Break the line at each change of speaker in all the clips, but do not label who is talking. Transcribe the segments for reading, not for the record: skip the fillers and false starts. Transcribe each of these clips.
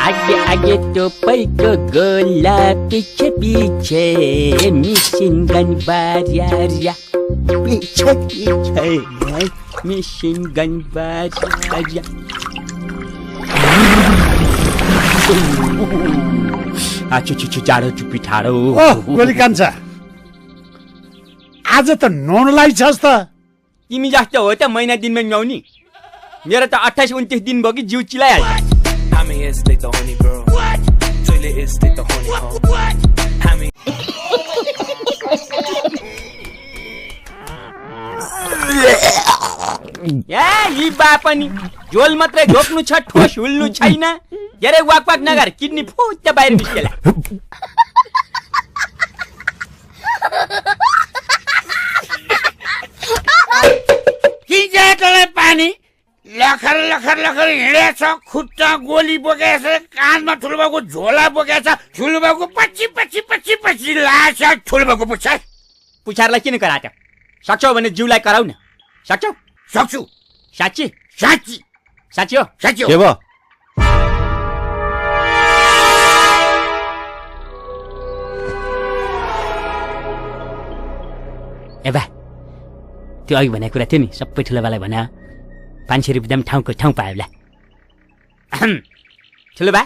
आगे आगे टोपैको गोला पीछे पीछे मिसिन गन बारिया पीछे पीछे मिसिन गन बारिया आछु छु जाडो चुपी ठाडो
गोली कान्छा आज त नौनलाई छस् त
तिमी जस्तो हो त महिना दिनमा नुहाउने मेरो त 28-29 दिन भयो कि जिउ चिलाइहाल्छ यी बा पनि झोल मात्रै ढोक्नु छ ठोस हुल्नु छैन धेरै वाक वाक नगर किडनी फुट्ट बाहिर निस्केला
किन्जेटले पानी लखर लखर लखर हिँडेछ खुट्टा गोली बोकेछ कानमा ठुलोबाबुको झोला बोकेछ ठुलोबाबुको पछि पछि पछि पछि लाछ ठुलोबाबुको
पुछारलाई किन कराट सक्छौ भने जिउलाई कराउ न सक्छौ
सक्छु
साँच्ची
साँच्ची
साँच्ची हो
साँच्ची
के भयो
ए बा त्यो अघि भनेको कुरा थियो नि सबै ठुलोबालाई भने 500 रुपियाँ ठाउँको ठाउँ पायो होला ठुलो बा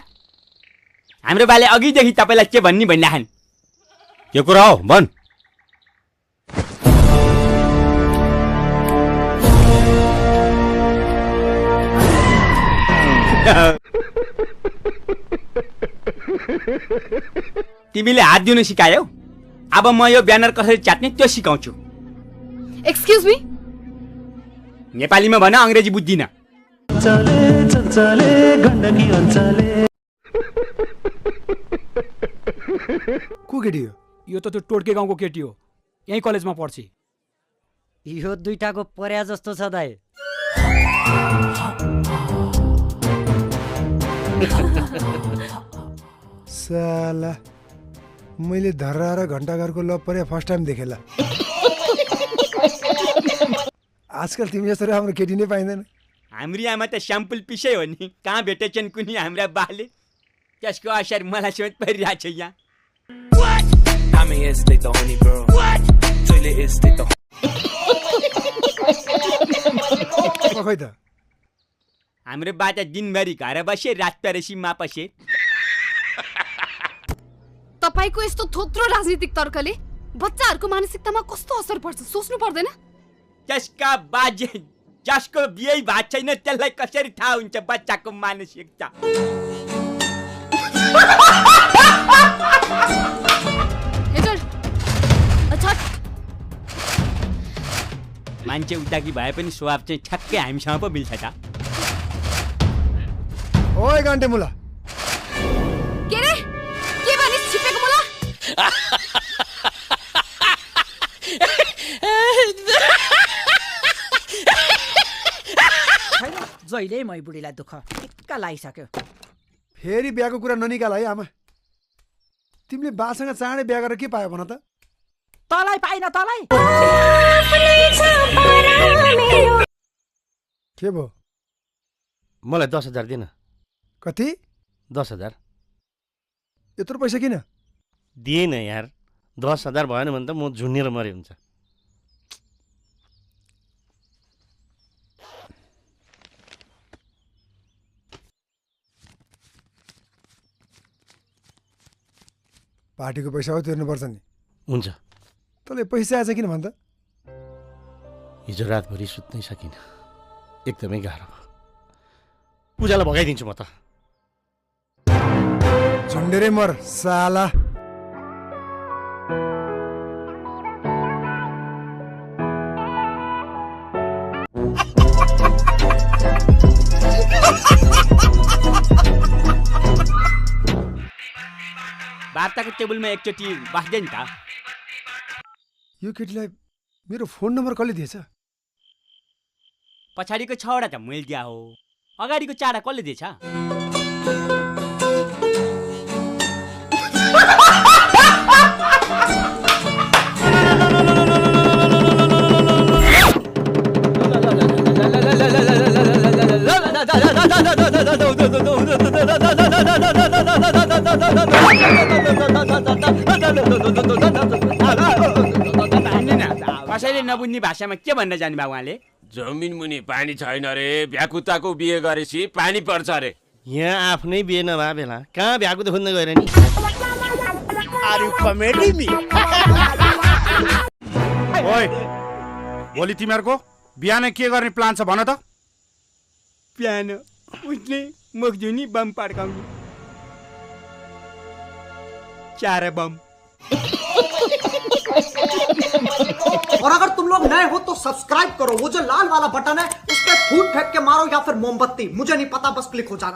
हाम्रो बाले अघिदेखि तपाईँलाई के भन्ने भनिराखन्
के कुरा हो भन्
तिमीले हात दिनु सिकायौ अब म यो ब्यानर कसरी च्यात्ने त्यो सिकाउँछु
एक्सक्युज मी
नेपालीमा भन अंग्रेजी बुझ्दिन
को केटी हो यो त त्यो टोड्के गाउँको केटी हो यही कलेजमा पढ्छ
यो दुईटाको पर्या जस्तो छ दाइ
साला मैले धर्रा र घण्टाघरको लभ पर्या फर्स्ट टाइम देखेला आजकल तिमी जस्तो राम्रो केटी नै पाइँदैन
हाम्री आमा त स्याम्पल पिसै हो नि कहाँ भेटेछन् कुनी हाम्रा बाले त्यसको असर मलाई सोच परिरहेछ यहाँ
खै त
हाम्रो बाटा दिनभरि घर बसे रात परेसी मापसे
तपाईको यस्तो थोत्रो राजनीतिक तर्कले बच्चाहरूको मानसिकतामा कस्तो असर पर्छ सोच्नु पर्दैन
त्यसका बाजे जसको बिहे भएको छैन त्यसलाई कसरी थाहा हुन्छ बच्चाको मानसिकता मान्छे उदाकी भए पनि स्वभाव चाहिँ ठ्याक्कै हामीसँग पो मिल्छ त
ओए घन्टे मुला
के रे के भनिस् छिपेको मुला
जहिले मै बुढीलाई दुःख टिक्का लागिसक्यो
फेरि बिहाको कुरा ननिकाल है आमा तिमीले बासँग चाँडै बिहा गरेर के पायो भन त
तलाई पाइन तलाई
के भयो
मलाई 10,000 दिन
कति
10,000
यत्रो पैसा किन
दिएन यार 10,000 भएन भने त म झुन्नेर मरे हुन्छ
पार्टीको पैसा हो तिर्नुपर्छ नि
हुन्छ
तँलाई पैसा आएछ किन भन् त
हिजो रातभरि सुत्नै सकिन एकदमै गाह्रो भयो पूजालाई भगाइदिन्छु म त
झन्डेरै मर साला
वार्ताको टेबलमा एकचोटि बस्दैन त
यो केटीलाई मेरो फोन नम्बर कसले दिएछ
पछाडिको 6वटा त मैले दिया हो अगाडिको 4वटा कसले दिएछ कसैले नबुझ्ने भाषामा के भन्न जानुभयो उहाँले?
जमिन मुनि पानी छैन रे, भ्याकुताको बिहे गरेपछि पानी पर्छ रे।
यहाँ आफ्नै बिहे नभए बेला कहाँ भ्याएको त खोज्न गएर नि।
ओइ भोलि तिमीहरूको बिहानै के गर्ने प्लान छ भन त।
पियानो उठ्ने, मुखजुनी, बम पड्काउने। 4 बम।
और अगर तुम लोग नए हो तो सब्सक्राइब करो, वो जो लाल वाला बटन है उस पर फूट फेंक के मारो या फिर मोमबत्ती, मुझे नहीं पता, बस क्लिक हो जाना।